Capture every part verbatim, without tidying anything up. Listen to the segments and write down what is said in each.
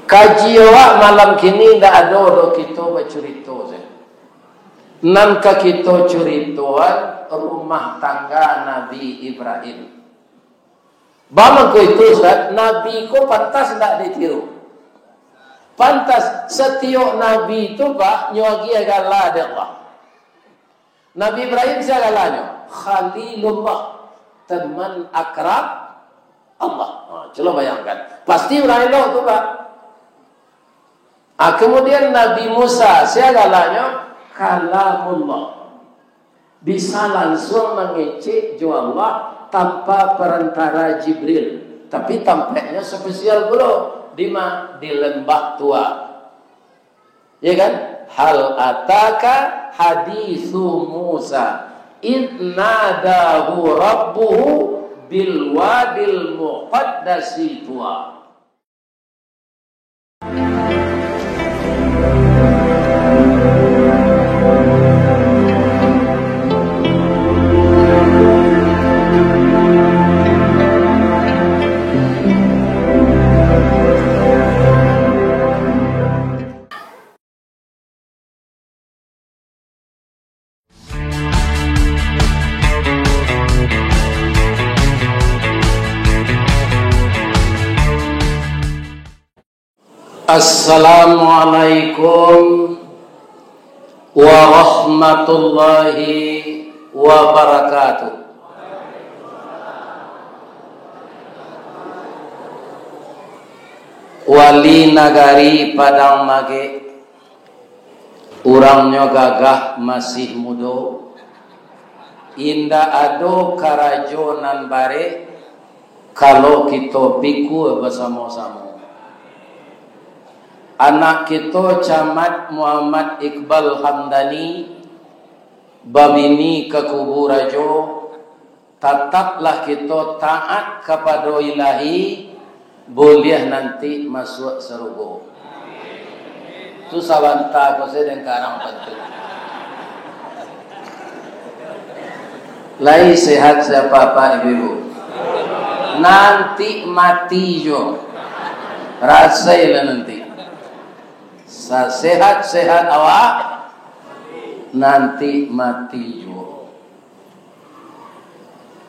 Kaji awak malam kini ndak ado doh kito bacurito sajo. Nan ka kito curitoan rumah tangga Nabi Ibrahim. Bamangko itu, Ustaz, Nabi ko pantas ndak ditiru? Pantas. Satiok Nabi tu, Pak, nyo agiah gala dek Allah. Nabi Ibrahim sia galanyo? Khalilullah, teman akrab Allah. Ha, cubo bayangkan. Pasti urang elok tu, Pak. Ah, kemudian Nabi Musa, sia galanyo? Kalamullah. Bisa langsung mangecek jo Allah tanpa perantara Jibril. Tapi tampaknyo spesial pulo. Di ma? Di Lembah Tua. Ya kan? Hal ataka haditsu Musa, idz nadahu rabbuhu bil wadil muqaddasi Tua. Assalamualaikum warahmatullahi wabarakatuh. Wali Nagari Padang Magek, urangnyo gagah masih mudo, indak ado karajo nan barek, kalau kito pikua basamo-samo. Anak kito Camat Muhammad Iqbal Hamdani babini ka kubu rajo, tataplah kito taat kapado Ilahi, buliah nanti masuak sarugo. Tu sabanta ko sajo den karang bantu. Lai sehat sia Bapak Ibu? Nanti mati juo. Rasailah nanti. Sasehat-sehat awak, nanti mati juo.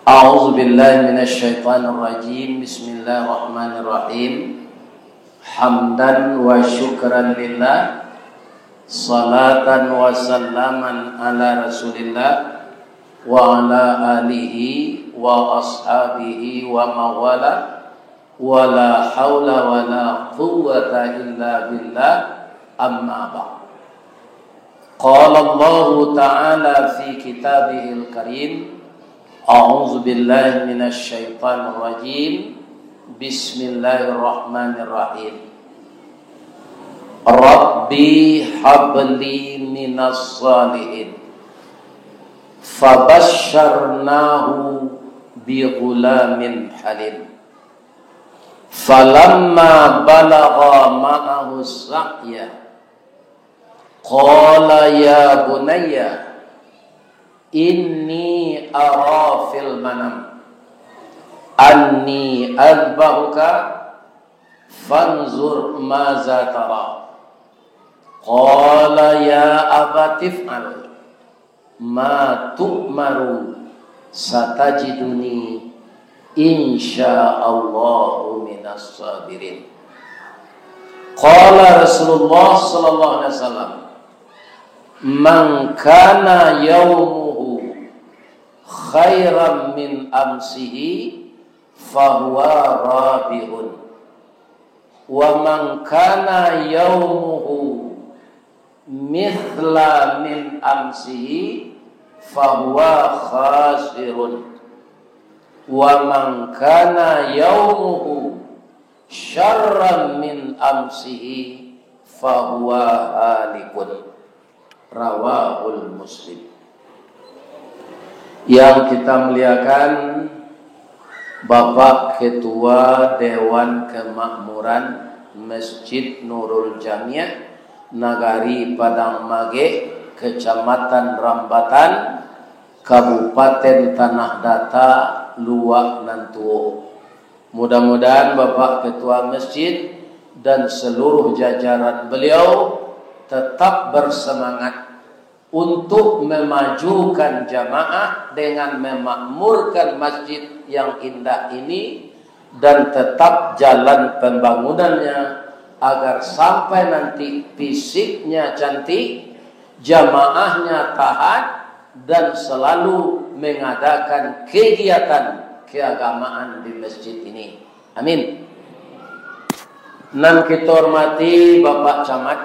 A'udzubillahi minasyaitonirrajim. Bismillahirrahmanirrahim. Hamdan wa syukran lillah. Salatan wa salaman ala Rasulillah wa ala alihi wa ashabihi wa mawala. Wala haula wala quwwata illa billah, amma ba'd. Qala Allahu ta'ala fi kitabihil karim, a'udzu billahi minasy syaithanir rajim. Bismillahirrahmanirrahim. Rabbi habli minas salihin. Fabasyarnahu bi ghulamin halim. Falamma balagha ma'ahu sa'ya, qala ya bunayya inni ara fil manam anni azbahuka fanzur maza tara. Qala ya abatif'al ma tu'maru satajiduni insyaallahu minas sabirin. Qala Rasulullah sallallahu alaihi wasallam, man kana yaumuhu khairan min amsihi fahuwa rabihun. Wa man kana yaumuhu mithla min amsihi fahuwa khasirun. Wa man kana yaumuhu syarran min amsihi fahuwa halikun. Rawahul Muslim. Yang kita muliakan, Bapak Ketua Dewan Kemakmuran Masjid Nurul Jamiah, Nagari Padang Magek, Kecamatan Rambatan, Kabupaten Tanah Data, Luak Nan Tuo. Mudah-mudahan Bapak Ketua Masjid dan seluruh jajaran beliau tetap bersemangat untuk memajukan jamaah dengan memakmurkan masjid yang indah ini, dan tetap jalan pembangunannya agar sampai nanti fisiknya cantik, jamaahnya taat, dan selalu mengadakan kegiatan keagamaan di masjid ini. Amin. Nan kita hormati Bapak Camat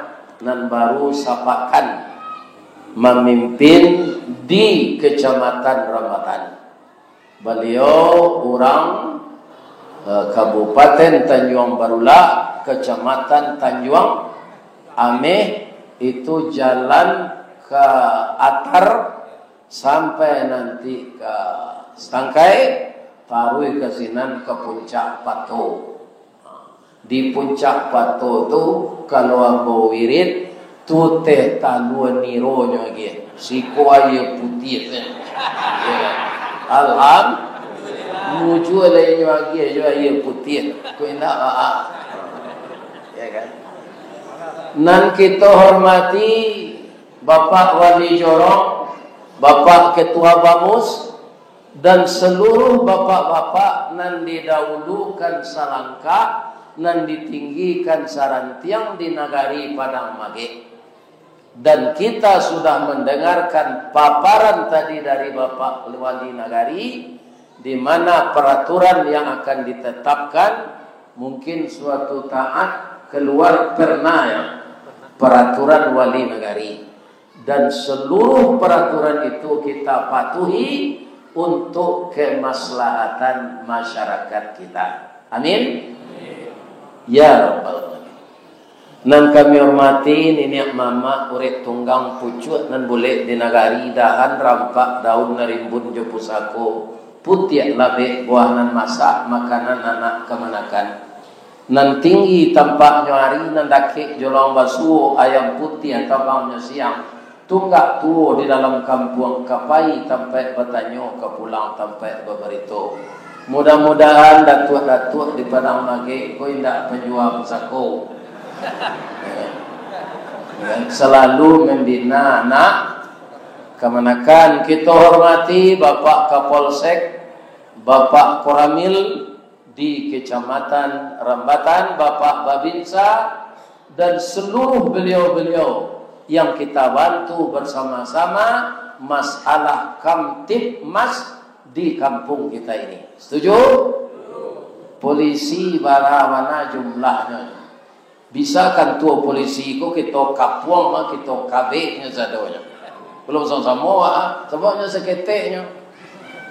nan baru sapakan mamimpin di Kecamatan Rambatan. Baliau urang, eh, Kabupaten Tanjuang Barulah, Kecamatan Tanjuang Ameh, itu jalan ka Atar sampai nanti ka Setangkai, taruih ka sinan ka Puncak Pato. Di Puncak Pato tu, kalau ambo wirid, tu teh talua nironyo agiah. Siko aia putiah tu. Ya kan? Alham-, mujua lai nyo agiah jo aia putiah. Ko indak, ah, ah. Ya kan? Nan kito hormati Bapak Wali Jorong, Bapak Ketua Bamus, dan seluruh bapak-bapak nan didahulukan salangkah, nan ditinggikan sarantiang di nagari Padang Magek. Dan kita sudah mendengarkan paparan tadi dari Bapak Wali Nagari, di mana peraturan yang akan ditetapkan, mungkin suatu taat keluar pernah, ya, peraturan Wali Nagari. Dan seluruh peraturan itu kita patuhi untuk kemaslahatan masyarakat kita. Amin. Ya Rabbal Alamin. Nan kami hormati niniak mamak urek tunggang pucuak nan bulek di nagari, dahan rampak daun nan rimbun jo pusako, putiak labek buah nan masak, makanan anak kamanakan. Nan tinggi tampaknyo ari, nan dakek jolong basuo, ayam putiah tabangnyo siang, tunggak tuo di dalam kampuang, ka pai tampaik batanyo, ka pulang tampaik babarito. Mudah-mudahan datuak-datuak di Padang Magek ko indak pajua pusako. Ya. Ya, salalu mambina anak kamanakan. Kito hormati Bapak Kapolsek, Bapak Koramil, di Kecamatan Rambatan, Bapak Babinsa, dan seluruh beliau-beliau yang kita bantu bersama-sama masalah Kamtibmas di kampung kita ini. Setuju? Polisi bara bana jumlahnyo. Bisa kantua polisi ko kito kapuang mah, kito kabeknyo sadonyo. Kalau samo-samo, ah, sababnyo saketeknyo.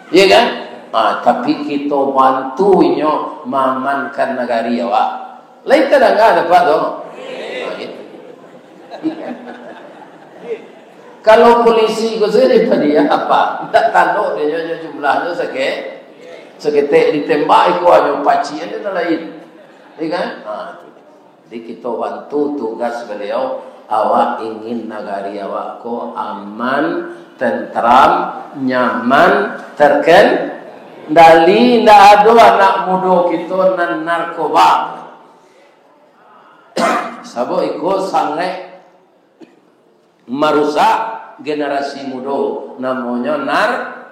Iya kan? Ah, tapi kito bantu inyo maamankan nagari awak. Lain tadanga dapek tu. Ah, itu. Kalau polisi ko sajo padiah, apa? Ndak tando dek nyo, nyo jumlahnyo sake-, saketek ditembak iko hanyo pacian, nan lain. Iya kan? Ah, tu. Jadi, kito bantu tugas baliau, awak ingin nagari awak ko aman, tenteram, nyaman, terkendali, ndak ado anak mudo kito nan narkoba. Sabab iko sangaik marusak generasi mudo, namonyo nar-,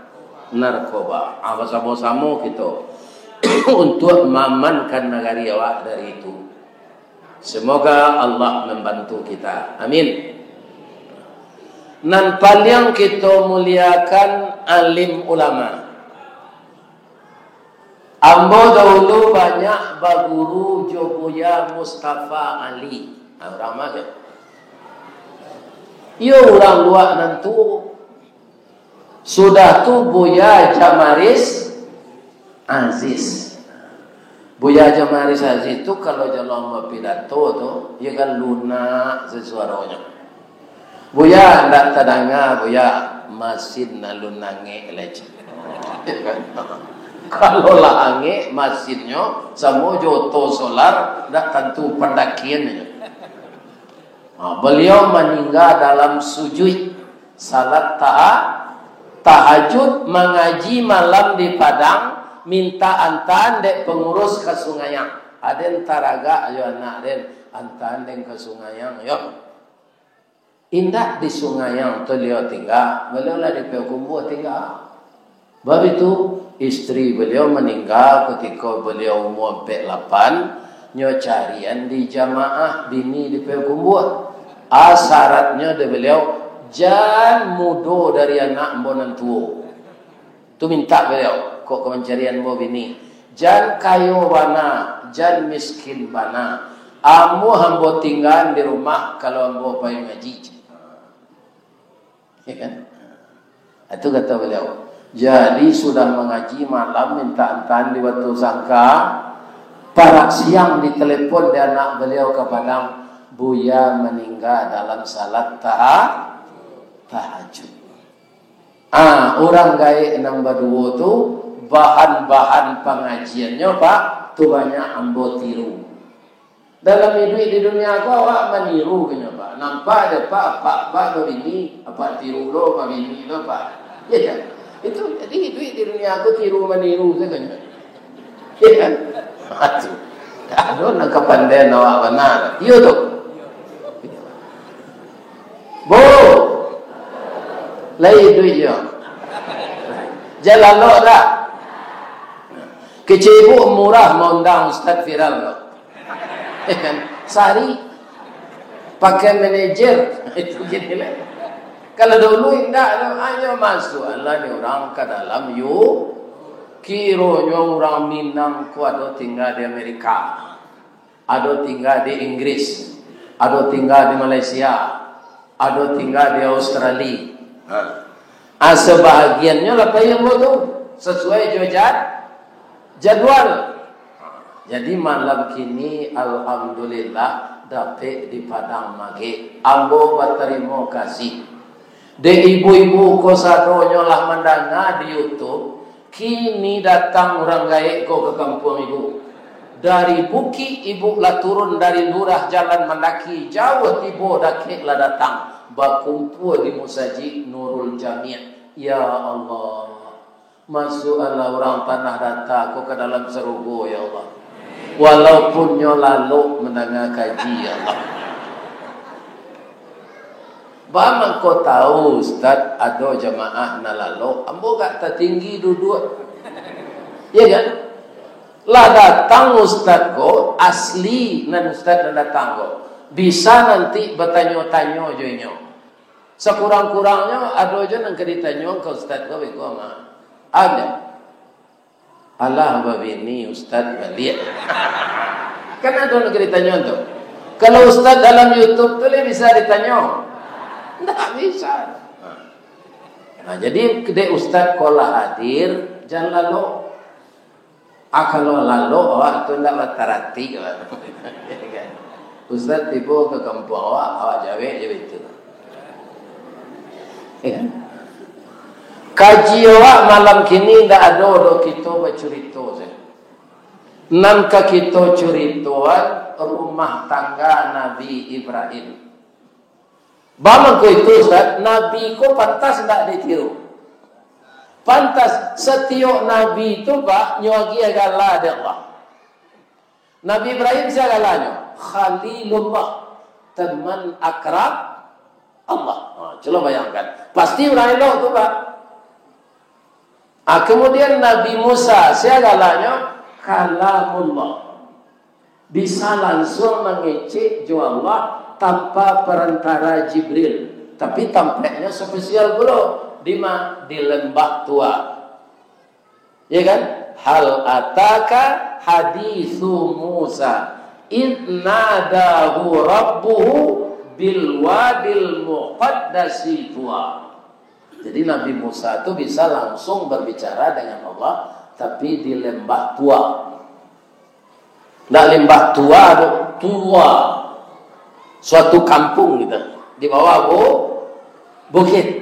narkoba. Ah, basamo-samo kito untuak maamankan nagari awak dari itu. Semoga Allah membantu kita. Amin. Nan paliang kito muliakan alim ulama. Ambo dahulu banyak baguru jo Buya Mustafa Ali. Nah, urang ma tu? Iyo, urang luak nan tuo. Sudah tu Buya Jamaris Aziz. Buya Jamaris Aziz tu kalau jalong bapidato tu, iyo kan lunak sasuaronyo. Buya, ndak tadanga, Buya, masin alun angek lai, cek. Kalau lah angek masinnyo, samo jo oto solar, ndak tantu pandakian inyo. Ha, baliau maningga dalam sujuik salat taha-, tahajud, mangaji malam di Padang, Mintak antaan dek pangurus ka Sungaiang. Aden taragak jo anak den, antaan den ka Sungaiang, yo. Indak di Sungaiang tu baliau tingga, baliau lah di Payakumbuah tingga. Bab itu, istri baliau maningga kutiko baliau umua ampek lapan, nyo carian di jamaah bini di Payakumbuah. A, saratnyo dek baliau, jan mudo dari anak ambo nan tuo. Tu mintak baliau, kok ka mancarian ambo bini. Jan kayo bana, jan miskin bana. Ambo, ambo tinggaan di rumah kalau ambo pai ngaji. Ya kan? Itu kata beliau. Jadi, sudah mangaji malam, mintak antaan di Batusangka, parak siang ditelepon dek anak beliau ka Padang, "Buya maningga dalam salat taha-, tahajud." Ah, urang gaek nan baduo tu, bahan-bahan pangajiannyo, Pak, tu banyak ambo tiru. Dalam iduik di dunia ko, awak maniru ka nyo, Pak. Nampak dek Pak, apak-apak babini, apak tiru lo babini lo, Pak. Ya kan? Itu, jadi iduik di dunia ko tiru maniru sajo nyo. Ya kan? Aduh. Aduh, nan kapandaian awak bana. Iyo tu. Bu. Lai iduik yo. Jan lalok dah. Kecek ibu murah maundang ustaz viral tu. Ya kan? Sehari pakai manajer. Itu gini lah. Kalau dulu indak tu, hanyo masuk lah ni urang ka dalam yu. Kironyo urang Minang ko ado tingga di Amerika, ado tingga di Inggris, ado tingga di Malaysia, ado tingga di Australia. Ha. Ah, sabahagiannyo lah pai ambo tu, sasuai jo jad-, jadwal. Jadi, malam kini, alhamdulillah, dapek di Padang Magek. Ambo batarimo kasih. Dek ibu-ibu ko sadonyo lah mandanga di YouTube, kini datang urang gaek ko ka kampuang ibu. Dari bukik ibu lah turun, dari lurah jalan mandaki, jauah tibo dakek lah datang, bakumpua di musajik Nurul Jami'. Ya Allah, masuaklah urang Tanah Data ko ka dalam sarugo, ya Allah. Walaupun nyo lalok mandanga kaji, ya Allah. Ba mangko tahu, Ustaz, ado jamaah nan lalok, ambo agak tatinggi duduak. Iya kan? Lah datang Ustaz ko, asli nan Ustaz nan datang ko, bisa nanti batanyo-tanyo jo inyo. Sakurang-kurangnyo ado jo nan ka ditanyo ka Ustaz ko, beko mah. Ada. Alah, babini Ustaz baliak. Kan ado nan ka ditanyo tu. Kalau Ustaz dalam YouTube tu, lai bisa ditanyo? Ndak bisa. Nah, jadi, dek Ustaz ko lah hadir, jan lalok. Ah, kalau lalok, awak tu ndak bataratik, awak. Ya kan? Ustaz tibo ka kampuang awak, awak jawek jo itu. Ya kan? Kaji awak malam kini ndak ado doh kito bacurito sajo. Nan ka kito curitoan rumah tangga Nabi Ibrahim. Ba mangko itu, Ustaz, Nabi ko pantas ndak ditiru? Pantas, satiok Nabi tu, Pak, nyo agiah gala dek Allah. Nabi Ibrahim sia galanyo? Khalilullah, teman akrab Allah. Ha, cubo bayangkan. Pasti urang elok tu, Pak. Ah, kemudian Nabi Musa, sia galanyo? Kalamullah. Bisa langsung mangecek jo Allah tanpa perantara Jibril. Tapi tampaknyo spesial pulo. Di ma? Di Lembah Tua. Ya kan? Hal ataka haditsu Musa, idz nadahu rabbuhu bil wadil muqaddasi tuwa. Jadi, Nabi Musa tu bisa langsung berbicara dengan Allah, tapi di Lembah Tua. Ndak Lembah Tua tu, Tua. Suatu kampung gitu, di bawah bu-, bukit.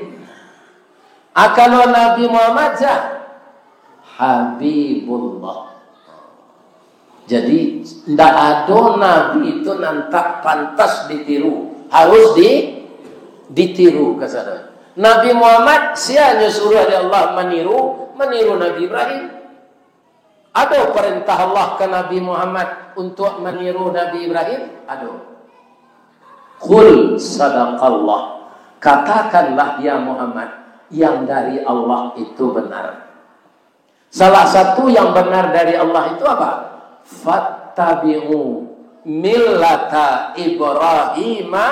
Ah, kalau Nabi Muhammad sia? Habibullah. Jadi, ndak ado nabi tu nan tak pantas ditiru. Harus di-, ditiru kasadonyo. Nabi Muhammad, sia nyo suruah dek Allah maniru? Maniru Nabi Ibrahim. Ado parentah Allah ka Nabi Muhammad untuak maniru Nabi Ibrahim? Ado. "Qul sadaqallah." Katakanlah, ya Muhammad, yang dari Allah itu benar. Salah satu yang benar dari Allah itu apa? "Fattabi'u millata Ibrahima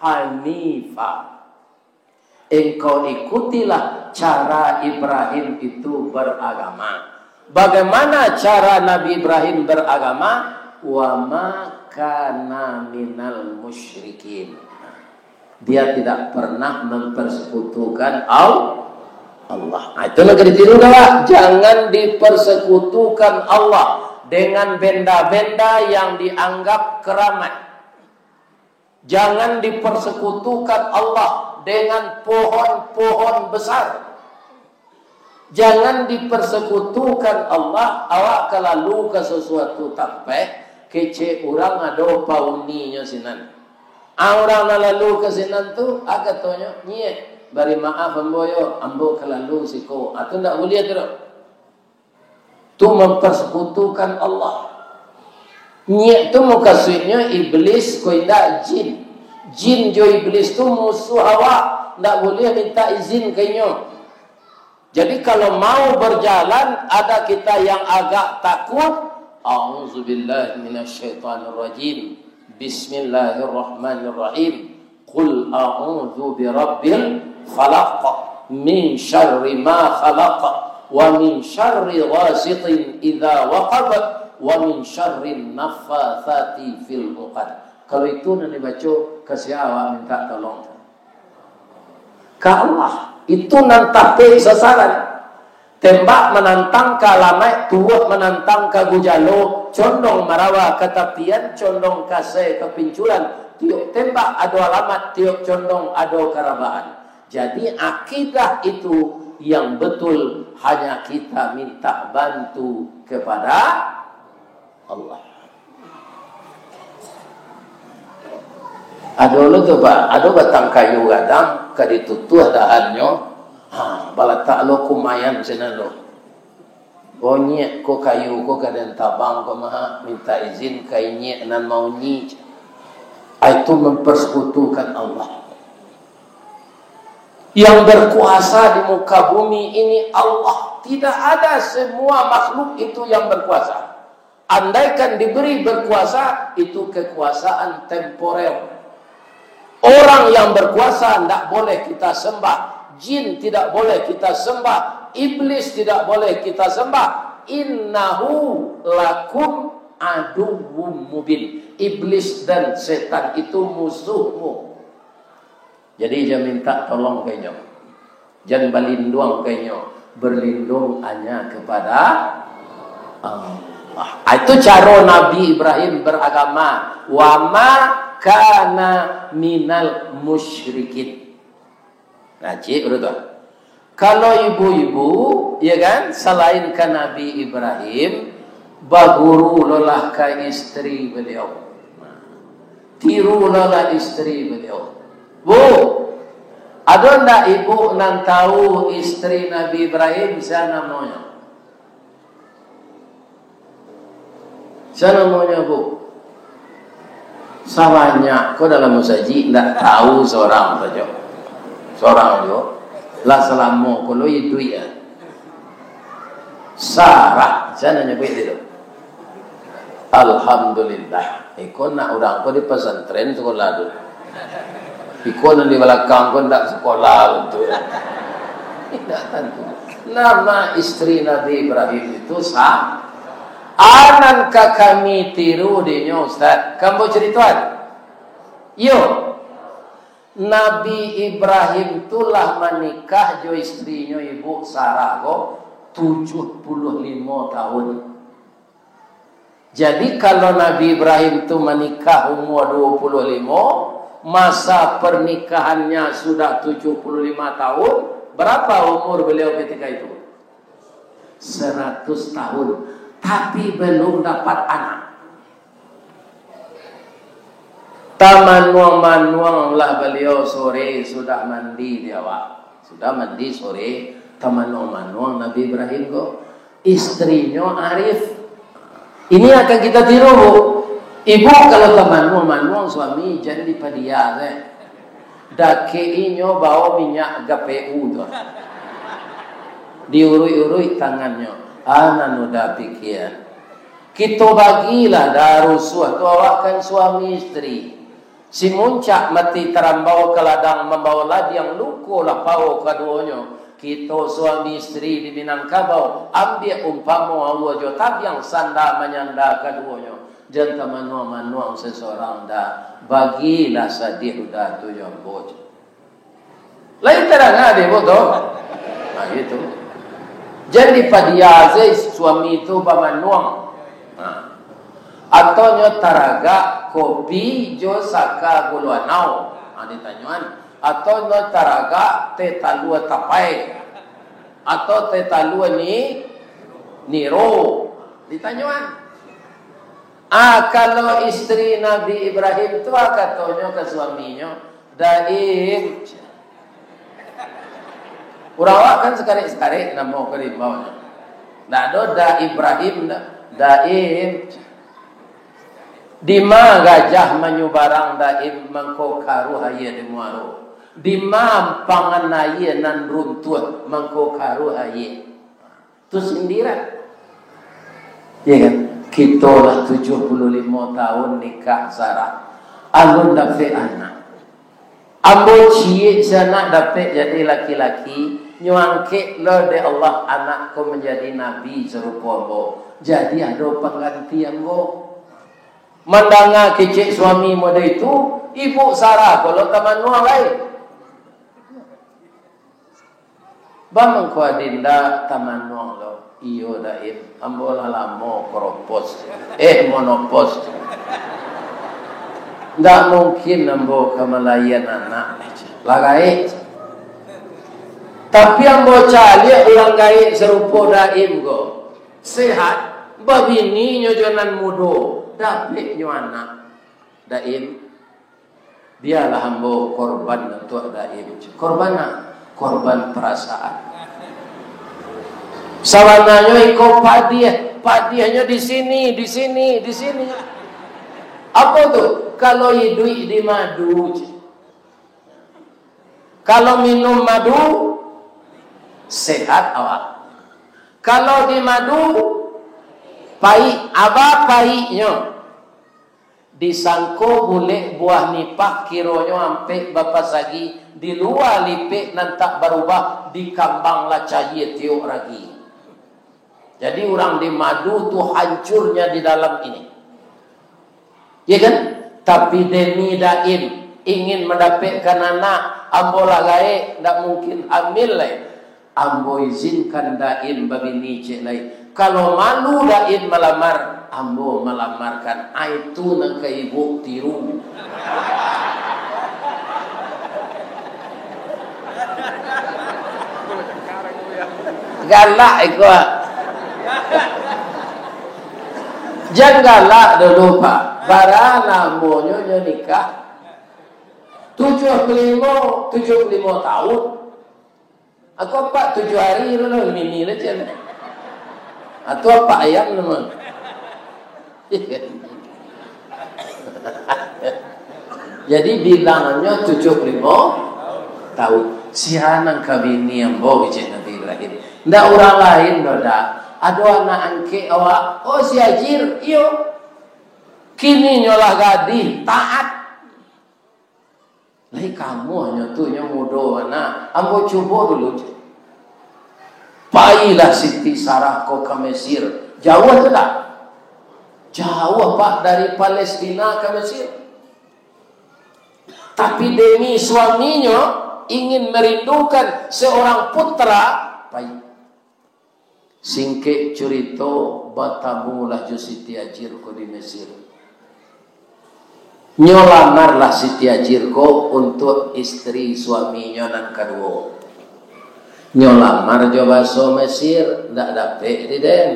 hanifa." Engkau ikutilah cara Ibrahim itu beragama. Bagaimana cara Nabi Ibrahim beragama? "Wa ma kana minal musyrikin." Dia tidak pernah mempersekutukan Al-, Allah. Nah, itu nak ditiru dah, Pak. Jangan dipersekutukan Allah dengan benda-benda yang dianggap keramat. Jangan dipersekutukan Allah dengan pohon-pohon besar. Jangan dipersekutukan Allah, awak ka lalu ka sasuatu tampek, kecek urang ado pauninyo sinan. Ah, urang nan lalu ka sinan tu, ah, katonyo, "Nyek, bari maaf ambo yo, ambo ka lalu siko." Ah, tu ndak buliah tu doh. Tu mempersekutukan Allah. Nyek tu mukasuiknyo iblis ko indak, jin. Jin jo iblis tu musuh awak, ndak buliah minta izin ka inyo. Jadi, kalau mau berjalan, ada kita yang agak takut, "A'udzubillahi minasyaitonirrajim. Bismillahirrahmanirrahim. Qul a'udzu birabbil falaq. Min syarri ma khalaq. Wa min syarri ghasiqin idza waqab. Wa min syarrin naffatsati fil 'uqad." Kalau itu nan dibaco, ka sia awak minta tolong? Ka Allah. Itu nan tapek sasaran. Tembak manantang ka alamaik, tuwuk manantang ka gujalo, condong marawa ka tapian, condong kasai ka pincuran. Tiok tembak ado alamaik, tiok condong ado karabahan. Jadi, akidah itu yang betul, hanya kita minta bantu kepada Allah. Ado lo tu, Pak, ado batang kayu gadang, ka ditutuah dahannyo, ha, balatak lo kumayan sinan lo. Onyek ko kayu ko, ka den tabang ko mah, minta izin ka inyek nan maunyi. Itu mempersekutukan Allah. Yang berkuasa di muka bumi ini Allah. Tidak ada semua makhluk itu yang berkuasa. Andaikan diberi berkuasa, itu kekuasaan temporer. Orang yang berkuasa ndak boleh kita sembah, jin tidak boleh kita sembah, iblis tidak boleh kita sembah. Innahu lakum aduwwum mubin. Iblis dan setan itu musuhmu. Jadi, jan minta tolong ka inyo. Jan balinduang ka inyo. Berlindung hanya kepada Allah. Ah, itu caro Nabi Ibrahim beragama. "Wa ma kana minal musyrikin." Nah, cik, urut tu. Kalau ibu-ibu, ya kan, selain ka Nabi Ibrahim, baguru lo lah ka isteri beliau. Tiru lo lah isteri beliau. Bu, ado ndak ibu nan tahu isteri Nabi Ibrahim, sia namonyo? Sia namonyo, Bu? Sabanyak ko dalam musajik, ndak tahu sorang sajo. Sorang juo. Lah salamo ko lo iduik, ah. Sarah, sia nan nyabuik itu? Alhamdulillah. Iko nak urang ko di pesantren sekolah tu. Iko nan di balakang ko ndak sekolah tu. Indak tantu. Nama isteri Nabi Ibrahim itu Sa-, anan ka kami tiru dinyo, Ustaz. Ka ambo caritoan? Iyo. Nabi Ibrahim tu lah manikah jo isterinyo Ibu Sarah ko tujuh puluh limo tahun. Jadi, kalau Nabi Ibrahim tu manikah umua duo puluah limo, masa parnikahannyo sudah tujuah puluah lima tahun, barapa umur baliau katiko itu? Saratus tahun, tapi balum dapat anak. Tamanuang-manuanglah baliau sore sudah mandi di awak. Sudah mandi sore, tamanuang-manuang Nabi Ibrahim ko. Istrinyo arif. Ini akan kita tiru, Bu. Ibu kalau tamanuang-manuang suami, jan dipadia se. Dakek-i nyo bao minyak G P U tu. Diuruik-uruik tangannyo. Ah, nan udah pikia. Kito bagilah dah rusuah tu awak kan suami istri. Si muncak mati tarambau ka ladang mambao ladiang luko lapau kaduonyo. Kito suami istri di Minangkabau, ambiak umpamo aua jo tabiang sanda manyanda kaduonyo. Jan tamanuang-manuang sesorang dah, bagilah sadiah udah tu jo ambo. Lain tadanga dek ibu tu. Nah, gitu. Jan dipadia se suami tu bamanuang. Nah. Atau nyo taragak kopi jo saka gulo anau. Nah, ditanyoan. Atau nyo taragak teh talua tapai. Atau teh talua ni, niro. Ditanyoan. Ah, kalau istri Nabi Ibrahim tu, ah, katonyo ka suaminyo, "Daim." Urang awak kan sakarek-sakarek namo ka rimbaunyo. Ndak ado Da Ibrahim, ndak. Daim. Dima gajah manyubarang Daim, mangko karuah aia di muaro. Dima ampangan aia nan runtuah, mangko karuah aia. Tu sindiran. Ya kan? Kito lah tujuah puluah limo tahun nikah, Sarah. Alun dapek anak. Ambo ciek si anak dapek jadi laki-laki, nyo angkek lo dek Allah anak ko manjadi nabi sarupo ambo. Jadi ado pangganti ambo. Mandanga kecek suami model itu, ibu Sarah ko lo tamanuang lai. Bamangko adinda tamanuang lo? Iyo, Daim, ambo lah lamo koropos, eh, monopos. Ndak mungkin ambo ka malayan anak. Lah gaek. Tapi ambo caliak urang gaek sarupo Daim ko. Sehat, babini nyo jo nan mudo, dapek nyo anak. Daim, bialah ambo korban untuak Daim. Korban a? Korban parasaan. Sabananyo iko padiah, padiahnyo di sini, di sini, di sini. Apo tu? Kalau iduik di madu, cik. Kalau minum madu, sehat awak. Kalau di madu, paik, aba paiknyo. Disangko bulek buah nipah, kironyo ampek bapasagi, di lua lipek nan tak barubah, di kambang lah cayia tiok ragi. Jadi urang di madu tu hancurnya di dalam ini. Ya kan? Tapi demi Daim ingin mandapekkan anak, ambo lah gaek, ndak mungkin hamil lai. Ambo izinkan Daim babini ciek lai. Kalau malu Daim malamar, ambo malamarkan. Ai tu nan ka ibu tiru. Galak iko. Jan galak dulu, Pak. Bara lamonyo nyo nikah? Tujuah puluah limo, tujuah puluah limo tahun. Aku apak tujuah hari tu lah, mini lah cian. Atau apak ayam nama. Jadi bilangannyo tujuah puluah limo tahun. Sia nan ka bini ambo, kecek Nabi Ibrahim. Ndak urang lain doh, dak. Ado anak angkek awak. Oh, si Hajir, iyo. Kini nyo lah gadih, taat. Lai kamuahnyo tu, nyo mudo bana. Ambo cubo dulu. Pailah Siti Sarah ko ka Mesir. Jauah tu dak? Jauah, Pak, dari Palestina ka Mesir. Tapi demi suaminyo ingin merindukan seorang putra, pai. Singkek curito, batamulah jo Siti Hajir ko di Mesir. Nyo lamarlah Siti Hajir ko untuak istri suaminyo nan kaduo. Nyo lamar jo baso Mesir, ndak dapek di den.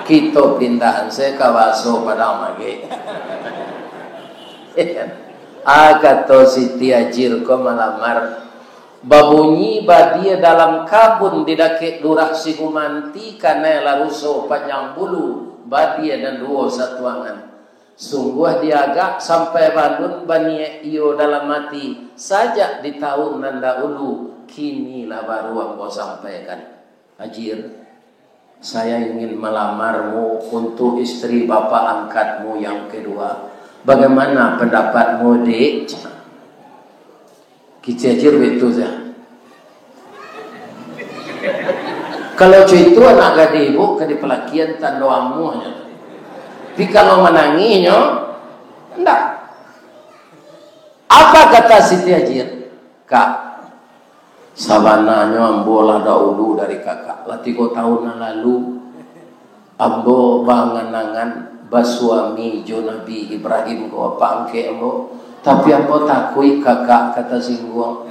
Kito pindahan se ka baso Padang Magek. Ah, kato Siti Hajir ko malamar, Babunyi badia dalam kabun di dakek lurah Sigumanti, kanai lah ruso panjang bulu, badia nan duo satuangan. Sungguah diagak sampai balun baniaik iyo dalam ati, sajak di tawun nan dahulu, kini lah baru ambo sampaikan. Ajir, saya ingin melamarmu untuk istri bapak angkatmu yang kedua. Bagaimana pendapatmu, Dek? Kicik Ajir baitu sajo. Kalau co itu, anak gadih ibu ka dipalakian tando amuahnyo. Tapi kalau manangihnyo, ndak. Apa kata Siti Ajir? Kak, sabananyo ambo lah dahulu dari kakak, lah tigo tahun nan lalu. Ambo baangan-angan basuami jo Nabi Ibrahim ko, bapak angkek ambo. Tapi ambo takuik kakak ka tasingguang.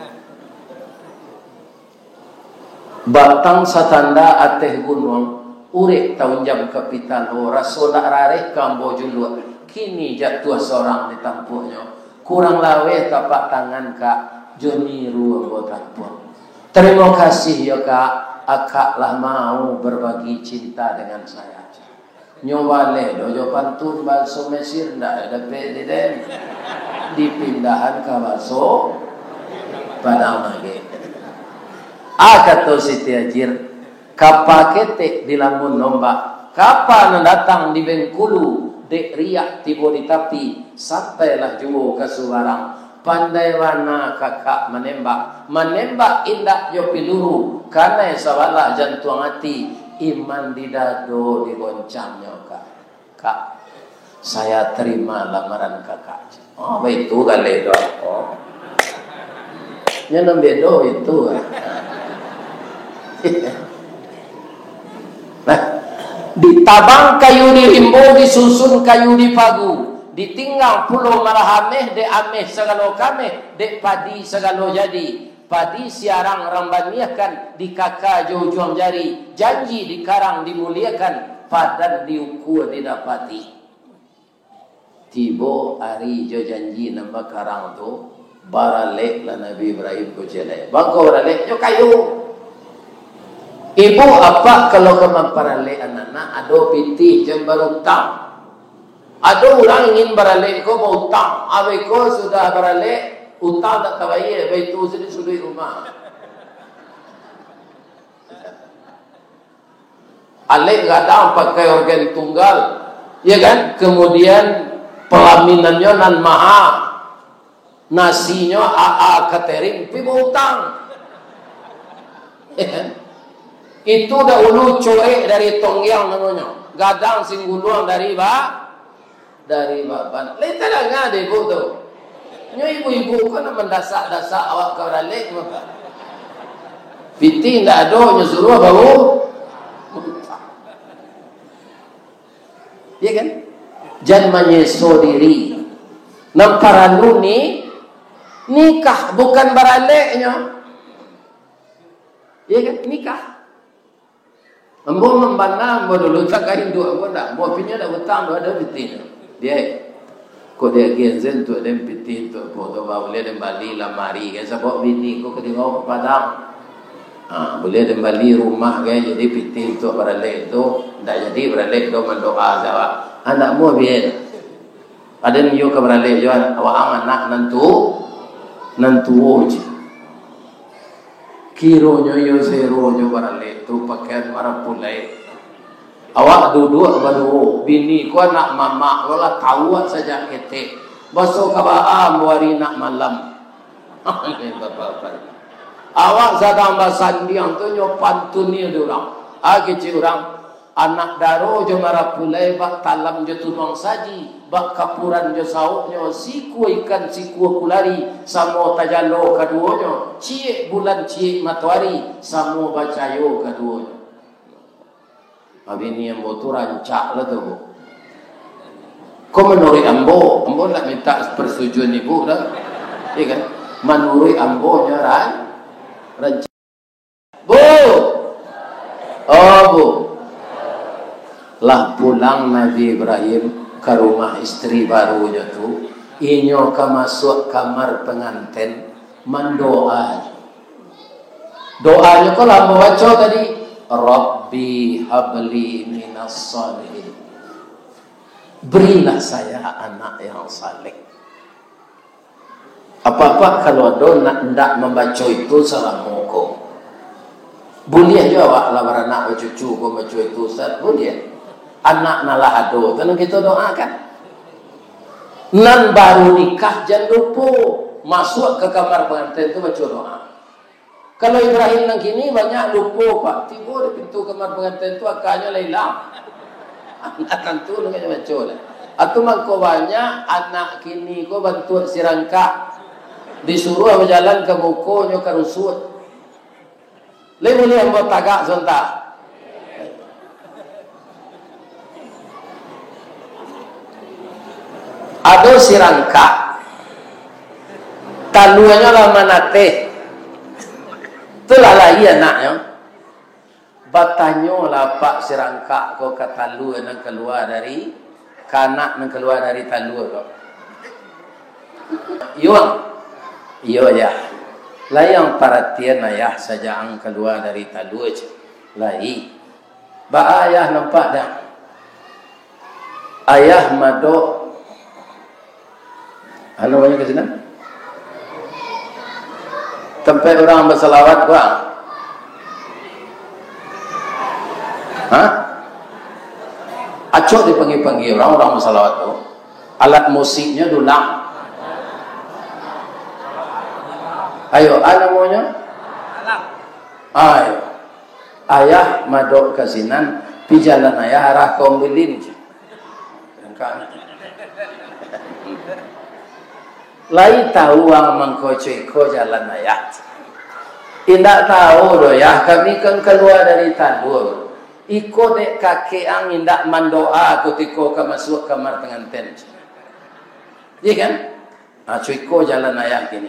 Batang satanda ateh gunuang, urek taunjam ka pitalo, raso ndak rareh ka ambo juluak. Kini jatuah sorang di tampuaknyo, kurang laweh tapak tangan, Kak, jo niru ambo tampuak. Tarimo kasih yo, Kak, akak lah mau berbagi cinta dengan saya. Nyo baleh do jo pantun bahaso Mesir, ndak dapek di den. Dipindahan ka bahaso Padang lagi. Ah, kato Siti Ajir, kapa ketek dilamun ombak, kapa nan datang di Bengkulu, dek riak tibo di tapi, sampailah juo ka subarang. Pandai bana kakak manembak, manembak indak jo piluru, kanai sabalah jantuang ati, iman di dado digoncangnyo, Kak. Kak, saya terima lamaran kakak. Oh, baitu galeh doh. Oh. Nyo nan bedo itu. Nah, ditabang kayu di rimbo, disusun kayu di pagu, ditinggang pulo marah ameh, dek ameh sagalo kameh, dek padi sagalo jadi. Padi siarang rang baniahkan, dikaka jo ujuang jari, janji dikarang dimuliakan, padan diukua didapati. Tibo ari jo janji nan bakarang tu, baraleklah Nabi Ibrahim ko ciek lai. Bangko baralek jo kayu. Ibu apak kalau ka mamparalek anak-anak, ado pitih, jan barutang. Ado urang ingin baralek ko bautang, abih ko sudah baralek, utang tak tabayia, baitu sajo di suluik rumah. Alek gadang pakai organ tunggal, ya kan? Kemudian pelaminannyo nan maha, nasinyo A A Catering, pi bautang. Ya kan? Itu dahulu corek dari tonggiang namonyo, gadang singguluang dari ba-, dari baban. Lai tadanga dek ibu tu. Nyo ibu-ibu ko nak mandasak-dasak awak ka baralek, maka. Pitih indak ado, nyo suruah bau. Ya kan? Jan manyeso diri. Nan paralu ni nikah, bukan baraleknyo. Ya kan? Nikah. Ambo mambana, ambo dulu tak ka induak ambo ndak. Ambo pinyo ndak utang tu, ado pitihnyo. Dia, kok dia genzen tu, den pitih tu, kok tu, ba, buliah den bali lamari, kan, sabab bini ko ka dibawa ka Padang. Ha, buliah den bali rumah, kan, jadi pitih tu baralek tu, ndak jadi baralek tu mandoa sajo. Anak ambo biar. Ado nan iyo ka baralek jo, awak ang anak nan tu, nan tuo je. Kironyo iyo sero jo baralek tu pakaian marapulai. Awak duduak baduo, bini ko anak mamak lo lah tau awak sajak ketek. Baso ka baa ambo ari nak malam. Bapak-bapak. Awak sadang basandiang tu nyo pantun ni di urang. Ah, kecek urang. Anak daro jo marapulai, bak talam jo tunuang saji, bak kapuran jo sauknyo, sikua ikan, sikua kulari, samo tajalo kaduonyo, ciek bulan, ciek matoari, samo bacayo kaduonyo. Abih ni ambo tu rancak lah tu, Bu. Ko manuruik ambo, ambo ndak minta persetujuan ibu dah. Iya kan? Manuruik ambo nyo ran-, rancak. Bu! Oh, Bu! Lah pulang Nabi Ibrahim ka rumah istri barunyo tu, inyo ka masuak kamar panganten, mandoa. Doanyo ko lah ambo baco tadi, "Rabbi habli minas salihin." Berilah saya anak yang saleh. Apak-apak kalau ado nak ndak mambaco itu salamo ko, buliah jo awak lah baranak bacucu ko baco itu, Ustaz, buliah. Anak nan lah ado tu nan kito doakan. Nan baru nikah jan lupo, masuak ka kamar panganten tu baco doa. Kalau Ibrahim nan kini banyak lupo, Pak. Tibo di pintu kamar panganten tu, akanyo lah ilang. Anak tantu nan kanyo baco lah. Atu mangko banyak anak kini ko bantuak sirangkak. Disuruah bajalan ka mukonyo karusuak. Lai buliah ambo tagak sontak? Ado sirangkak, taluanyo lah manateh. Tu lah lai anaknyo. Batanyolah apak sirangkak ko ka talua nan kalua dari, ka anak nan kalua dari talua ko. "Iyo, ang." "Iyo, Yah." "Lai ang paratian ayah sajak ang kalua dari talua?" cek. "Lai." "Baa ayah nampak dang?" "Ayah madok, anu, banyak ka sinan, tampek urang basalawat ko." "Ha?" Acok dipanggia-panggia urang, urang basalawat tu. Alat musiknyo dulang. Ayo, a namonyo? Ayo. "Ayah madok ka sinan, pi jalan ayah arah ka Ombilin." Lai tau ang mangko co iko jalan ayah? "Indak tau doh, Yah, kami kan kalua dari talua. Iko dek kakek ang indak mandoa kutiko ka masuak kamar panganten." Iya kan? Ha, co iko jalan ayah kini.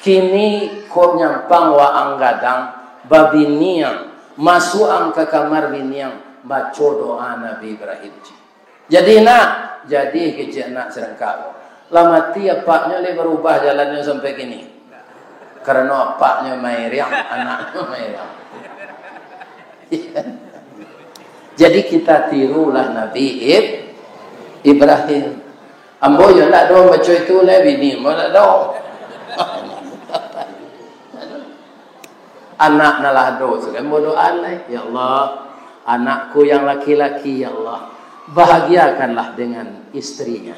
Kini ko nyampang waang gadang, babiniang, masuak ang ka kamar biniang, baco doa Nabi Ibrahim. Jadi nak, jadi kecek anak sirangkak ko. Lah mati apaknyo, lai barubah jalannyo sampai kini. Karano apaknyo mairiang, anaknyo mairiang. Jadi kita tirulah Nabi Ib-, Ibrahim. Ambo yo ndak doh baco itu lai, bini ambo ndak doh. Anak nan lah ado tu kan, ambo doa lai, "Ya Allah, anakku yang laki-laki, ya Allah, bahagiakanlah dengan istrinya.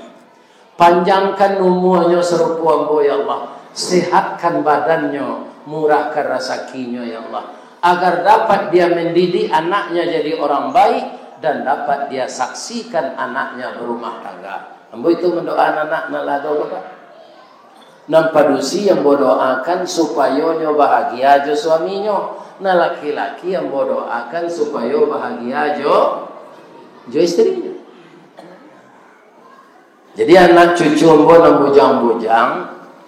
Panjangkan umuanyo sarupo ambo, ya Allah. Sehatkan badannyo, murahkan rasakinyo, ya Allah. Agar dapat dia mendidik anaknya jadi orang baik, dan dapat dia saksikan anaknya berumah tangga." Ambo itu mandoakan anak nan lah ado, Bapak. Nan padusi ambo doakan supayo nyo bahagia jo suaminyo. Nan laki-laki ambo doakan supayo bahagia jo, jo istrinyo. Jadi anak cucu ambo nan bujang-bujang,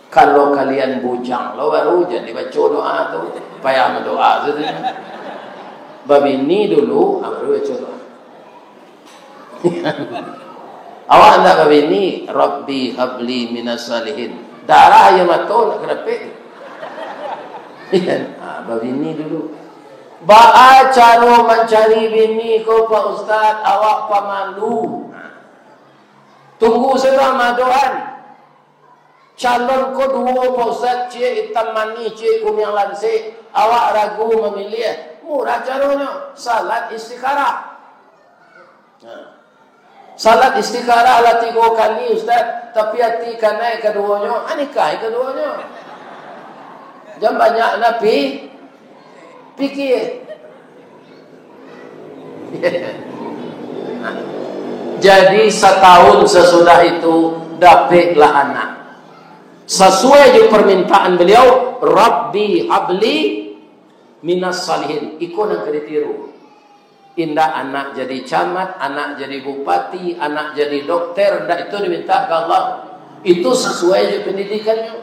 kalau kalian bujang lo baru jadi baco doa tu, payah mandoa tu. Babini dulu, ah, baru baco doa. Awak ndak babini, "Rabbi habli minas salihin." Darah aia mato ndak kadapek. Ha, babini dulu. Baa caro mancari bini ko, Pak Ustaz? Awak pamalu. Tunggu sajo, madoan. Calon ko duo, Pak Ustaz, ciek itam manih, ciek kuniang lansek. Awak ragu mamiliah. Murah caronyo, salat istikharah. Nah. Salat istikharah lah tigo kali, Ustaz, tapi ati kanai kaduonyo, ah, nikahi kaduonyo. Jan banyak napi, pikir. Jadi, satahun sasudah itu, dapeklah anak. Sasuai jo permintaan beliau, "Rabbi habli minas salihin." Iko nan ka ditiru. Indak anak jadi camat, anak jadi bupati, anak jadi dokter, indak, itu diminta ka Allah. Itu sasuai jo pendidikannyo.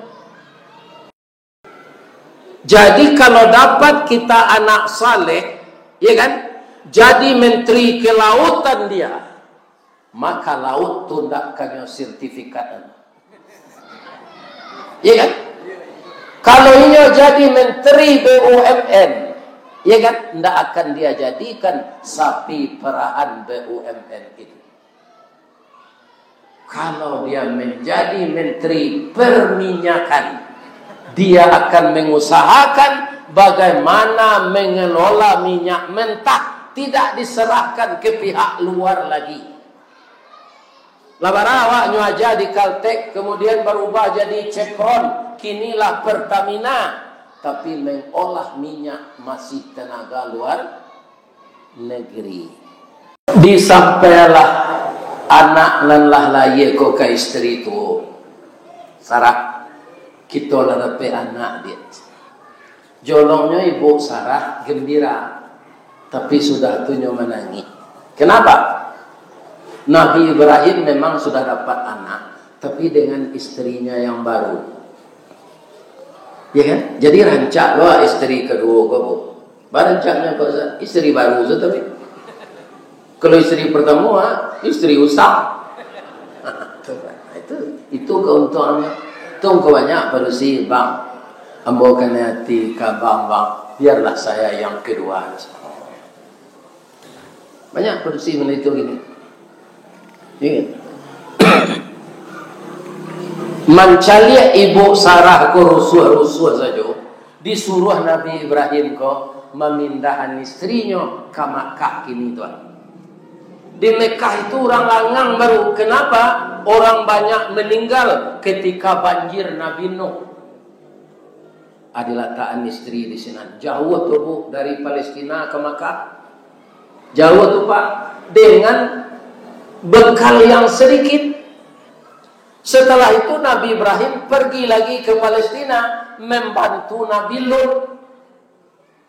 Jadi, kalau dapat kita anak saleh, ya kan, jadi menteri kelautan dia, maka laut tu ndak kanyo sertifikat. Ya kan? Kalau inyo jadi menteri B U M N, ya kan, ndak akan dia jadikan sapi perahan B U M N itu. Kalau dia menjadi menteri perminyakan, dia akan mengusahakan bagaimana mengelola minyak mentah, tidak diserahkan ke pihak luar lagi. Lah bara awak nyo aja di Caltech, kemudian barubah jadi Chevron, kinilah Pertamina, tapi mengolah minyak masih tenaga luar negeri. Disampailah anak nan lah lahia ko ka isteri tu, Sarah, kito lah dapek anak, diak. Jolongnyo ibu Sarah gembira, tapi sudah tu nyo manangih. Kenapa? Nabi Ibrahim memang sudah dapat anak, tapi dengan istrinya yang baru. Ya kan? Jadi rancak lo isteri kedua ko, Bu. Barancaknya ko, Ustaz, isteri baru tu tapi. Kalau isteri pertama, ah, isteri usang. Itu, itu keuntungannya. Tunggu banyak padusi, Bang. Ambo kanai ati ka Bang, Bang. Biarlah saya yang kedua. Banyak padusi malitu gini. Ingat. Mancaliak ibu Sarah ko rusuah-rusuah sajo, disuruah Nabi Ibrahim ko mamindahan istrinyo ka Makkah kini tu. Di Mekah itu urang langang baru. Kenapa? Orang banyak meninggal ketika banjir Nabi Nuh. Dilatakan istri di sinan. Jauah tu, Bu, dari Palestina ka Makkah. Jauah tu, Pak. Dengan bekal yang sedikit. Setelah itu, Nabi Ibrahim pergi lagi ke Palestina, membantu Nabi Lut.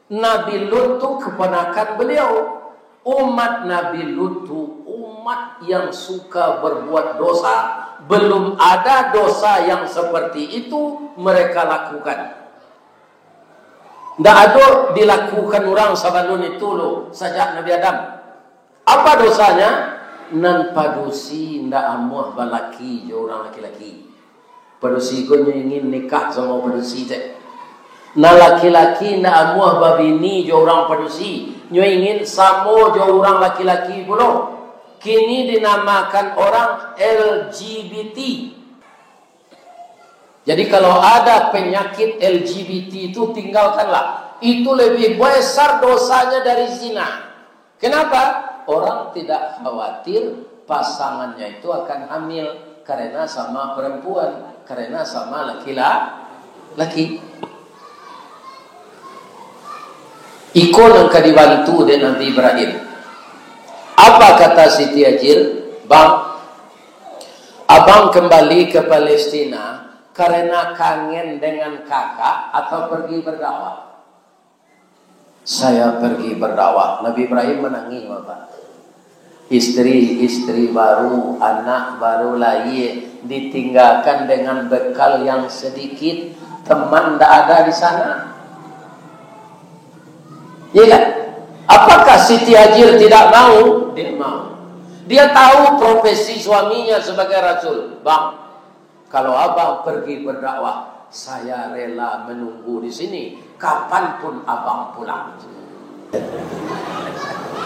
Nabi Lut tu keponakan beliau. Umat Nabi Lut tu umat yang suka berbuat dosa. Belum ada dosa yang seperti itu mereka lakukan. Ndak ado dilakukan urang sabalun itu lo, sajak Nabi Adam. Apa dosanya? Nan padusi ndak amuah balaki jo urang laki-laki. Padusi ko nyo ingin nikah samo padusi cek. Nan laki-laki ndak amuah babini jo urang padusi, nyo ingin samo jo urang laki-laki pulo. Kini dinamakan orang L G B T. Jadi, kalau ada penyakit L G B T itu, tinggalkanlah. Itu lebih besar dosanya dari zina. Kenapa? Orang tidak khawatir pasangannya itu akan hamil karena sama perempuan, karena sama laki-laki. Iko nan ka dibantu dek Nabi Ibrahim. Apa kata Siti Hajir? "Bang, abang kembali ke Palestina karena kangen dengan kakak atau pergi berdakwah?" "Saya pergi berdakwah." Nabi Ibrahim manangih, Bapak. Istri-istri baru, anak baru lahia, ditinggalkan dengan bekal yang sedikit, teman ndak ada di sana. Iya kan? Apakah Siti Hajir tidak mau? Dia mau. Dia tahu profesi suaminya sebagai rasul. "Bang, kalau abang pergi berdakwah, saya rela menunggu di sini, kapanpun abang pulang."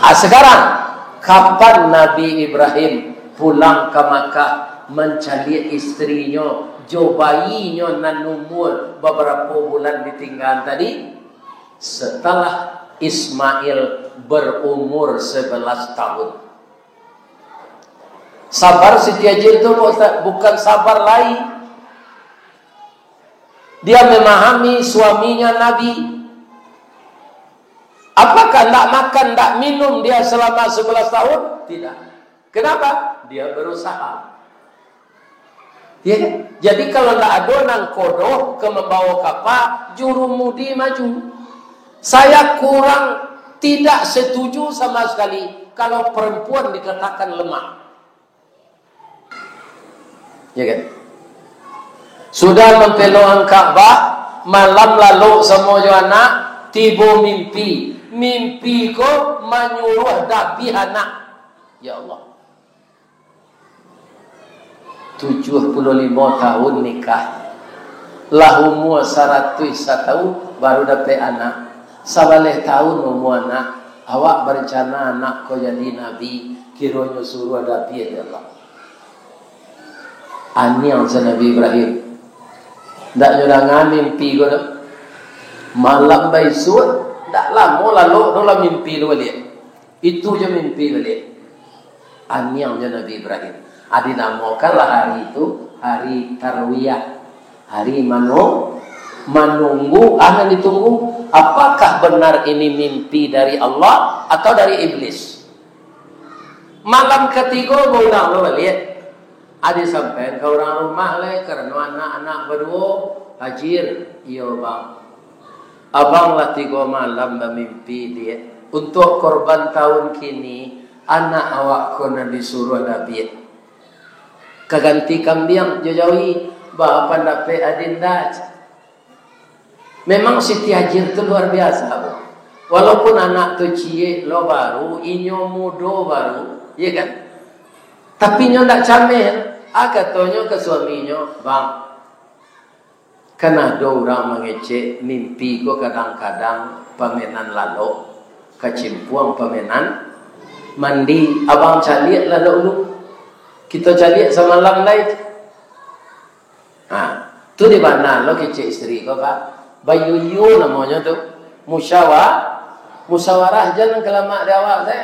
Ah, sekarang, kapan Nabi Ibrahim pulang ka Makkah mancaliak istrinyo, jo bayinyo nan umua babarapo bulan ditinggaan tadi? Setelah Ismail berumur sebelas tahun. Sabar Siti Hajir tu, Pak Ustaz, bukan sabar lai. Dia memahami suaminya Nabi. Apakah ndak makan, ndak minum dia selama sebelas tahun? Tidak. Kenapa? Dia berusaha. Ya kan? Jadi, kalau ndak ado nangkodo ka mambawa kapa, jurumudi maju. Saya kurang tidak setuju sama sekali kalau perempuan dikatakan lemah. Ya kan? Sudah mampelokan Ka'bah, malam lalok samo jo anak, tibo mimpi. Mimpi ko manyuruah dabiah anak. Ya Allah. Tujuah puluah limo tahun nikah. Lah umua saratuih satahun baru dapek anak. Sabaleh tahun umua anak, awak barencana anak ko jadi nabi, kironyo suruah dabiah dek Allah. Aniang se Nabi Ibrahim. Ndak nyo danga mimpi ko doh. Malam baisuak, ndak lamo lalok doh lah mimpi tu baliak. Itu je mimpi baliak. Aniang je Nabi Ibrahim. Ah, dinamokanlah hari itu hari Tarwiyah. Hari manu-, manunggu, ah, nan ditunggu. Apakah benar ini mimpi dari Allah atau dari iblis? Malam katigo baulang lo baliak. Ah, disampaian ka urang rumah lai, karano anak-anak baduo, "Hajir, iyo bang. Abang lah tigo malam bamimpi, diak. Untuak korban tahun kini, anak awak ko nan disuruah dabiah. Ka ganti kambiang jo jawi, baa pandapek adinda?" Memang Siti Hajir tu luar biasa, Bu. Walaupun anak tu ciek lo baru, inyo mudo baru, ya kan? Tapi inyo ndak cameh. Ah, katonyo ka suaminyo, "Bang, kan ado urang mangecek mimpi ko kadang-kadang pamenan lalok, kacimpuang pamenan mandi. Abang caliak lah dahulu. Kito caliak samalam lai." Ha, tu di bana lo kecek isteri ko, Pak. Bayuyu namonyo tu. Musyawa-, musyawarah jan kalamak di awak teh.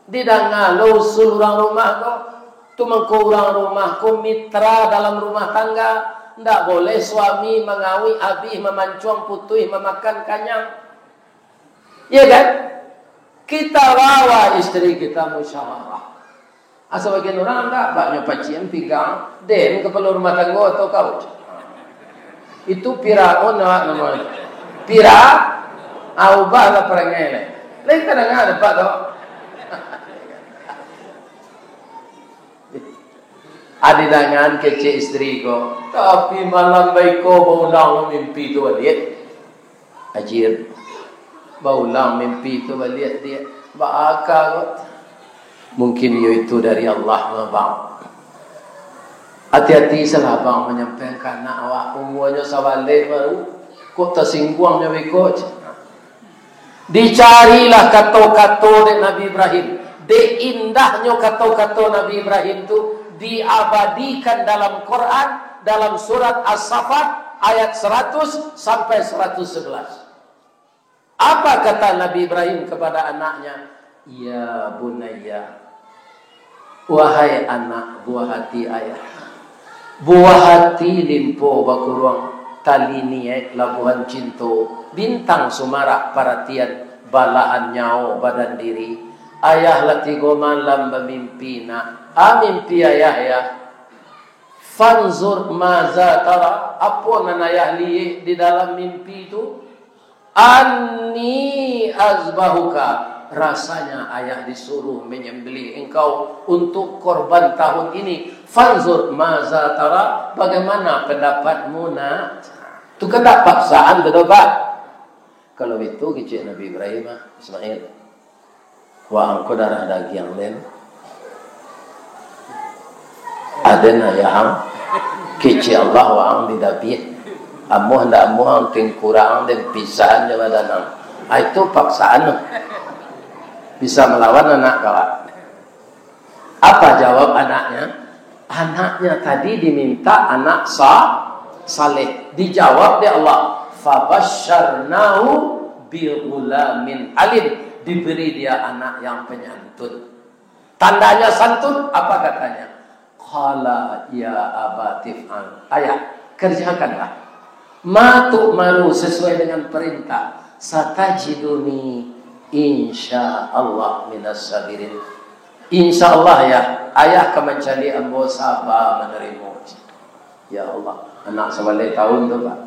Didanga lo usul urang rumah ko. Tu mangko urang rumah ko mitra dalam rumah tangga. Ndak boleh suami mangawik abih, mamancuang putuih, mamakan kanyang. Iya kan? Kita bawa isteri kita musyawarah. Asa bagian urang ndak, baknyo pacian pinggang, den kapalo rumah tanggo atau kau? Itu Firaun awak namonyo. Fira-, ah, ubahlah parangai lai. Lain ka danga dapek tu. Adi dangan kecek isteri ko, tapi malam baiko baulang lo mimpi tu baliak. Ajir, baulang mimpi tu baliak, diak. Baa ko? Mungkin iyo itu dari Allah mah, Bang. Ati-ati salah Abang manyampaian ka anak awak, umuanyo sabaleh baru, kok tasingguang nyo beko. Dicarilah kato-kato dek Nabi Ibrahim. Dek indahnyo kato-kato Nabi Ibrahim tu diabadikan dalam Quran, dalam surat As-Saffat ayat seratus sampai seratus sebelas. Apa kata Nabi Ibrahim kepada anaknya? "Ya bunayya, wahai anak buah hati ayah, buah hati limpo bakuruang, tali niaik labuhan cinto, bintang sumarak paratian, balahan nyawo badan diri. Ayah lah tigo malam bamimpi, nak. Ah, mimpi ayah, ya. Fanzur maza tara, apo nan ayah liek di dalam mimpi tu?" "Anni azbahuka, rasanya ayah disuruh menyembelih engkau untuk korban tahun ini. Fanzur maza tara, bagaimana pendapatmu, nak?" Tu kan dak paksaan tu doh, Pak. Kalau itu kecek Nabi Ibrahim, ah, Ismail. Waang ko darah dagiang den. Aden ayah ang, kecek Allah waang didabiah. Amuah ndak amuah ang, tengkurang den pisahan jo badan ang. Ah, itu paksaan tu. Bisa malawan anak kawak. Apa jawab anaknya? Anaknya tadi diminta anak sa-, saleh. Dijawab dek Allah, "Fabasyarnahu bi ghulamin halim." Diberi dia anak yang penyantun. Tandanya santun, apa katanya? "Qala ya abati if'al." Ayah, kerjakanlah. "Ma tu'maru," sesuai dengan perintah. "Satajiduni insya Allah minas sabirin." Insya Allah, ya, ayah ka mancaliak ambo saba manarimo. Ya Allah, anak sabaleh tahun tu, Pak.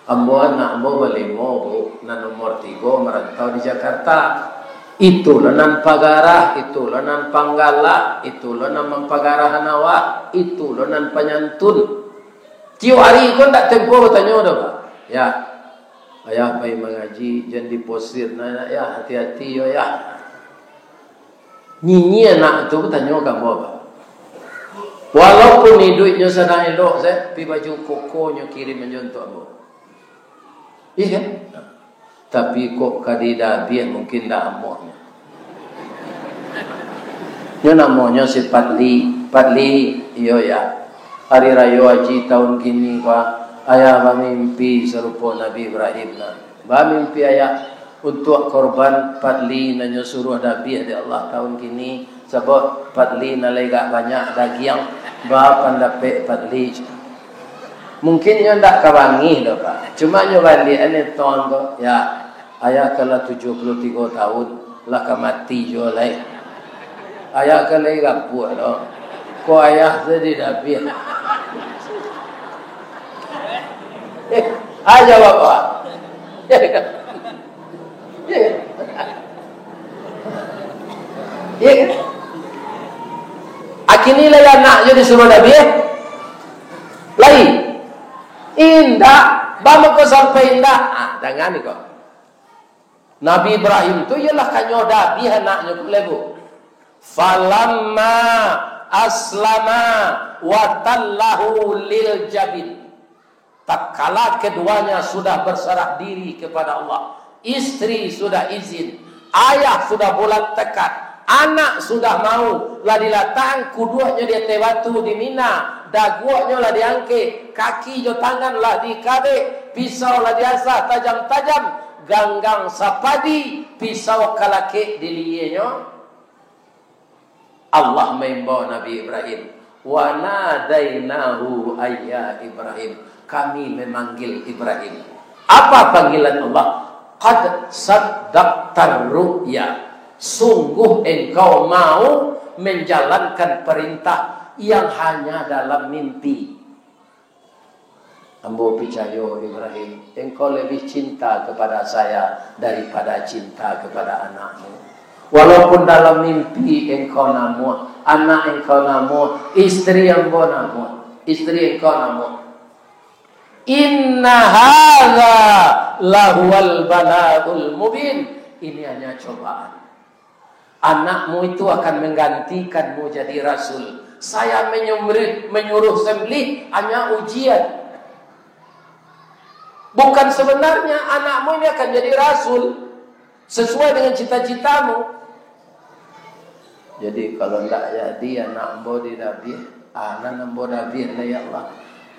Ambo, anak ambo balimo, Bu, nan nomor tigo marantau di Jakarta. Itu lo nan pagarah, itu lo nan panggalak, itu lo nan mampagarahan awak, itu lo nan panyantun. Tiok ari ko ndak tempo batanyo doh, Pak. Ya, ayah pai mangaji, jan diposir, nah, ya, hati-hati yo, ya. Nyinyia anak tu batanyo ka ambo, Pak. Walaupun iduiknyo sadang elok, saya pi baju koko nyo kirim ajo untuak ambo. Iya kan? Tapi kok ka di dabiah mungkin ndak amuahnyo. Nyo namonyo si Padli. Padli, iyo ya. Hari Rayo Haji tahun kini, Pak, ayah bamimpi sarupo Nabi Ibrahim nah. Bamimpi ayah, untuak korban Padli nan nyo suruah dabiah dek Allah tahun kini, sabab Padli nan lai agak banyak dagiang, ba pandapek Padli. Mungkin nyo ndak ka bangih doh, Pak. Cuma nyo baliak an tuan ko, ya, ayah ka lah tujuah puluah tigo tahun, lah ka mati juo lai. Ayah ka lai rapuak doh. Ko ayah tu di dabiah. Eh, aja bapak. Iya kan? Iya kan? Akhirnya lai anak jo disuruah dabiah? Lai. Indak. Baa mangko sampai indak? Ah, dangan ni kok. Nabi Ibrahim tu iyolah kanyo dabiah anaknyo tu, lai, Bu. Falamma aslama wa tallahu lil jabin. Tatkala keduanya sudah berserah diri kepada Allah, istri sudah izin, ayah sudah bulat tekad, anak sudah mau, lah dilatakkan kuduaknyo di ateh batu di Mina, daguaknyo lah diangkek, kaki jo tangan lah dikabek, pisau lah diasah tajam-tajam, ganggang sapadi, pisau kalakek di lienyo. Allah maimbau Nabi Ibrahim, "Wa nadainahu ayya Ibrahim." Kami memanggil Ibrahim. Apa panggilan Allah? "Qad saddaqtar ru'ya." Sungguh engkau mau menjalankan perintah yang hanya dalam mimpi. Ambo picayo, Ibrahim, engkau lebih cinta kepada saya daripada cinta kepada anakmu. Walaupun dalam mimpi engkau namuah, anak engkau namuah, istri ambo namuah, istri engkau namuah. Inna hadza lahuwal bala'ul mubin. Ini hanya cobaan. Anakmu itu akan menggantikanmu jadi rasul. Saya menyuruh, menyuruh sembelih hanya ujian. Bukan sebenarnya anakmu ini akan jadi rasul sesuai dengan cita-citamu. Jadi, kalau ndak jadi anak ambo didabiah, anak ambo dabiah lah, ya Allah.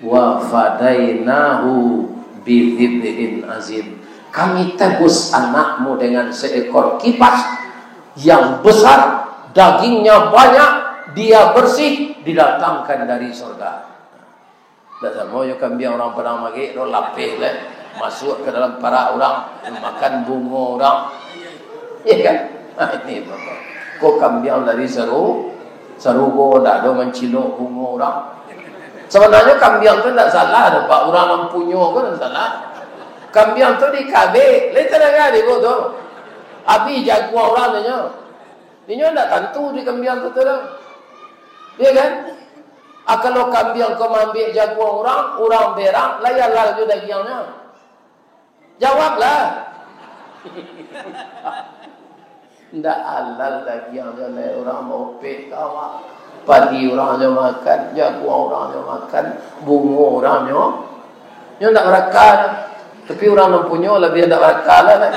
"Wa fadainahu bidzibhin azim." Kami tebus anakmu dengan seekor kibas yang besar, dagingnya banyak, dia bersih, didatangkan dari surga. Ndak samo jo kambiang urang Padang Magek tu, lapeh lah. Masuak ka dalam parak urang, makan bungo urang. Iya kan? Nah, ini bapak. Ko kambiang dari saru-, sarugo, ndak ado mancilok bungo urang. Sabananyo kambiang tu ndak salah doh, Pak. Urang nan punyo ko nan salah. Kambiang tu dikabek, lai tadanga dek ko tu. Abih jaguang urang tu nyo. Inyo ndak tantu di kambiang tu, tu lah. Iya kan? Ah, kalau kambiang ko maambiak jaguang urang, urang berang, lai halal jo dagiangnyo? Jawablah. Ndak halal dagiangnyo, lai urang baupek ka awak. Padi urang nyo makan, jaguang urang nyo makan, bungo urang nyo, nyo ndak baraka doh. Tapi urang nan punyo labiah ndak baraka lah, kan?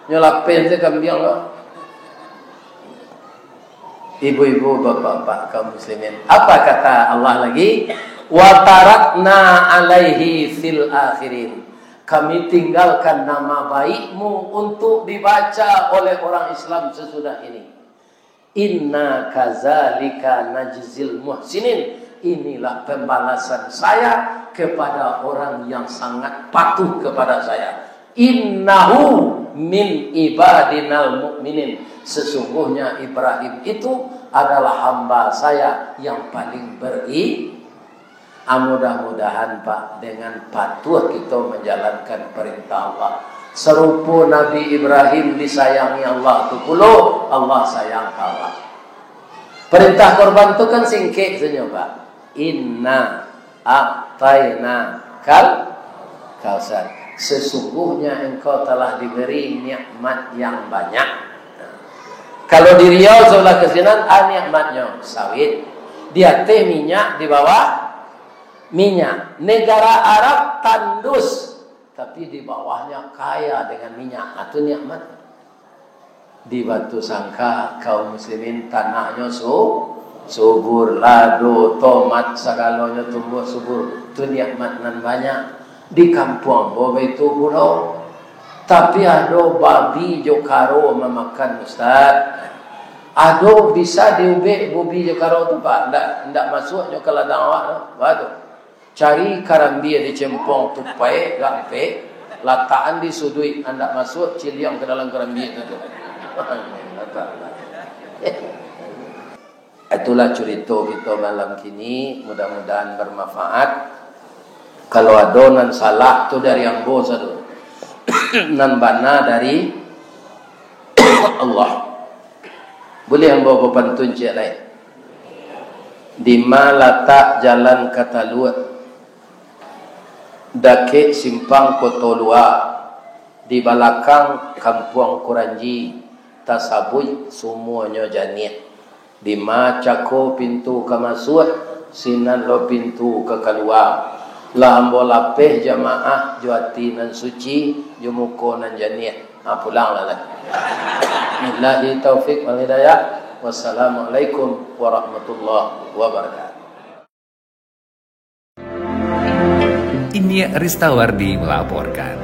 Nyo lapeh se kambiang ko. Ibu-ibu, bapak-bapak, kaum muslimin. Apa kata Allah lagi? "Wa tarakna alaihi fil akhirin." Kami tinggalkan nama baikmu untuk dibaca oleh orang Islam sesudah ini. "Inna kazalika najzil muhsinin." Inilah pembalasan saya kepada orang yang sangat patuh kepada saya. "Innahu min ibadinal mu'minin." Sesungguhnya Ibrahim itu adalah hamba saya yang paling beri-, ah, mudah-mudahan, Pak, dengan patuh kita menjalankan perintah Allah. Sarupo Nabi Ibrahim disayangi Allah tu pulo, Allah sayang ka awak. Perintah korban tu kan singkek sajo, Pak. "Inna a'tainakal kautsar." Sesungguhnya engkau telah diberi nikmat yang banyak. Kalau di Riau sebelah ke sinan, ah, nikmatnyo sawit. Di ateh minyak, di bawah minyak. Negara Arab tandus, tapi di bawahnya kaya dengan minyak. Ah, tu nikmat. Di Batusangka, kaum muslimin, tanahnyo su-, subur, lado, tomat, sagalonyo tumbuah subur. Tu nikmat nan banyak. Di kampuang ambo baitu pulo. Tapi ado babi jo karo mamakan, Ustaz. Ado bisa diubek babi jo karo tu, Pak? Ndak, ndak masuak nyo ka ladang awak tu. Baa tu? Cari karambia di cempong, tupai, gampek, latakan di suduik, andak masuak ciliang ka dalam karambia tu, tu. Itulah curito kito malam kini, mudah-mudahan bermanfaat. Kalau ado nan salah tu dari ambo sado. Nan bana dari Allah. Buliah ambo bapantun ciek lai? Dima latak jalan ka Taluak, dakek simpang Koto Lua, di balakang kampuang Kuranji, tasabuik sumuanyo janiah. Dima cako pintu ka masuak, sinan lo pintu ka kalua. Lah ambo lapeh jamaah jo ati nan suci, jo muko nan janiah. Ha, pulanglah lai. Billahi taufik wal hidayah. Wassalamualaikum warahmatullahi wabarakatuh. Inyiak Ristawardi melaporkan.